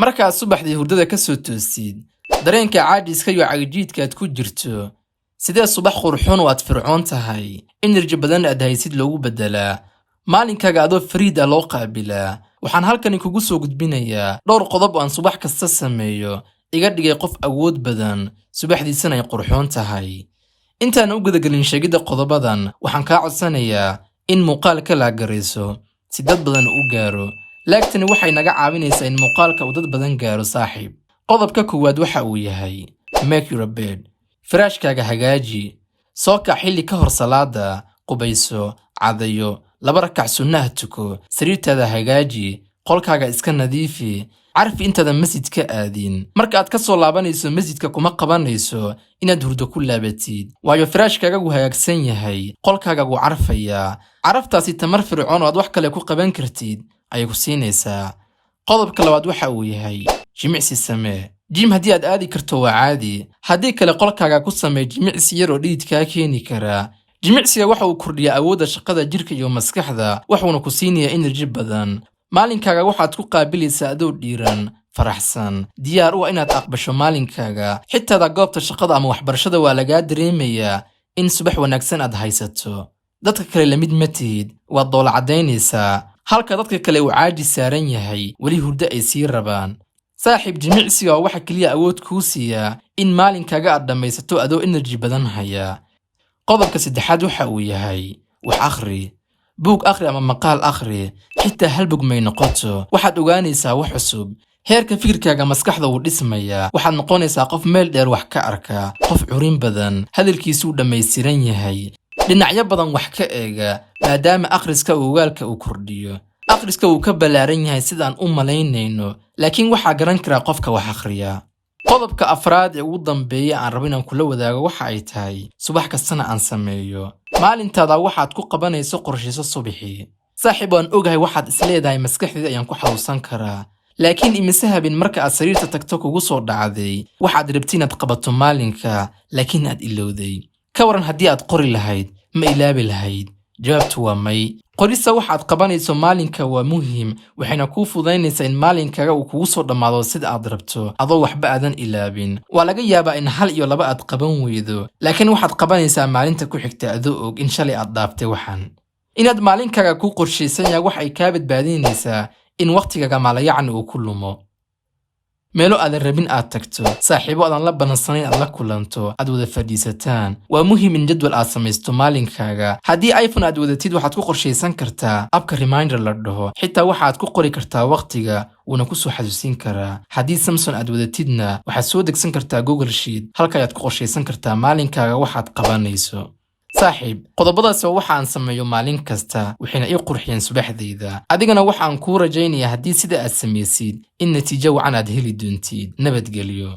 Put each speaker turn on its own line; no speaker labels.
Markaad subaxdii hurdada ka soo toosid, dareenka caajiska iyo cagajiidka aad ku jirto, sidee subax qurxoon oo aad fircoon tahay, energy badan aad haysid loogu beddelaa, maalinkaaga adoo fariid ah loo qaabilaa? Waxaan halkani kugu soo gudbinayaa dhowr qodob oo aan subax kasta sameeyo, iga dhigay qof awood badan, subaxdiisana ay qurxoon tahay. Intaan u gudagelin sheegidda qodobadan, waxaan kaa codsanayaa in muuqaalka like garayso si dad badan u gaaro. Like-tani waxay naga caawinaysaa in muuqaalka uu dad badan gaaro, saaxiib. Qodobka koowaad waxa uu yahay: make your bed. Firaashkaaga hagaaji. Soo kac xilli ka hor salaada, qubayso, cadayo, laba rakac sunnaha tuko, sariirtaada hagaaji, qolkaaga iska nadiifi, carfi intaadan masjidka aadin. Marka aad ka soo laabanayso masjidka, kuma qabanayso inaad hurdo ku laabatid, waayo firaashkaagagu hagaagsan yahay, qolkaagagu carfayaa. Caraftaasi tamar fircoon oo aad wax kale ku qaban kartid ayay ku siinaysaa. Qodobka labaad waxa uu yahay: jimicsi samee. Gym haddii aad aadi karto waa caadi, haddii kale qolkaaga ku samee jimicsi yar oo dhidid kaa keeni karaa. Jimicsiga waxa uu kordhiyaa awoodda shaqada jirka iyo maskaxda, waxuuna ku siinayaa energy badan. Maalinkaaga waxaad ku qaabilaysaa adoo dhiiran, faraxsan, diyaar u ah inaad aqbasho maalinkaaga. Xitaada goobta shaqada ama waxbarashada waa lagaa dareemayaa in subax wanaagsan aad haysato. Dadka kale lamid ma tihid, waad doola caddaynaysaa, halka dadka kale uu caajis saaran yahay, weli hurdo ay sii rabaan. Saaxiib, jimicsiga waa waxa keliya awood kuu siiyaa in maalinkaaga aad dhammaysato adoo energy badan haya. Qodobka saddexaad waxa uu yahay: wax akhri. Buug akhri ama maqaal akhri, xitaa hal bog may noqoto. Waxaad ogaanaysaa wax cusub. Heerka fikirkaaga maskaxda wuu dhismayaa. Waxaad noqonaysaa qof meel dheer wax ka arka, qof curin badan, hadalkiisuu dhammaystiran yahay, dhinacyo badan wax ka eega, maadaama akhriska ogaalka uu kordhiyo. Akhriska wuu ka ballaaran yahay sidaan u malaynayno, laakiin waxaa garan karaa qofka wax akhriya. Qodobka afraad ee ugu dambeeya aan rabo inaan kula wadaago waxa ay tahay, subax kastana aan sameeyo: maalintaada waxaad ku qabanayso qorshayso subaxii. Saaxiib, waan ogahay waxaad isleedahay, "Maskaxdeeda ayaan ku xasuusan karaa." Laakiin imise habeen marka aad sariirta tagto kugu soo dhacday waxaad rabti inaad qabato maalinka, laakiin aad ilowday? Ka waran haddii aad qori lahayd, ma ilaabi lahayd? Jawaabtu waa may. Qorista waxaad qabanayso maalinka waa muhiim, waxayna kuu fudaynaysaa in maalinkaaga uu kugu soo dhammaado sida aad rabto, adoo waxba aadan ilaabin. Waa laga yaabaa in hal iyo laba aad qaban weydo, laakiin waxaad qabanaysaa maalinta ku xigta, adoo og in shalay aad dhaaftay waxan. Inaad maalinkaaga ku qorshaysan yahay waxay kaa badbaadinaysaa in wakhtigaaga maalayacni uu ku lumo, meelo aadan rabin aad tagto, saaxiibo aadan la balansanayn aad la kulanto, aad wada fadhiisataan. Waa muhiim in jadwal aad samaysto maalinkaaga. Haddii iPhone aad wadatid, waxaad ku qorshaysan kartaa app-ka reminder la dhaho. Xitaa waxaad ku qori kartaa wakhtiga, wuuna kusoo xasuusin karaa. Haddii Samsung aad wadatidna, waxaad soo degsan kartaa Google Sheet. Halka ayaad ku qorshaysan kartaa maalinkaaga waxaad qabanayso. Saaxiib, qodobadaas waa waxa aan sameeyo maalin kasta, waxayna ii qurxiyeen subaxdayda. Adigana waxaan kuu rajaynayaa haddii sida aad samaysid in natiijo wacan aad heli doontid. Nabadgelyo.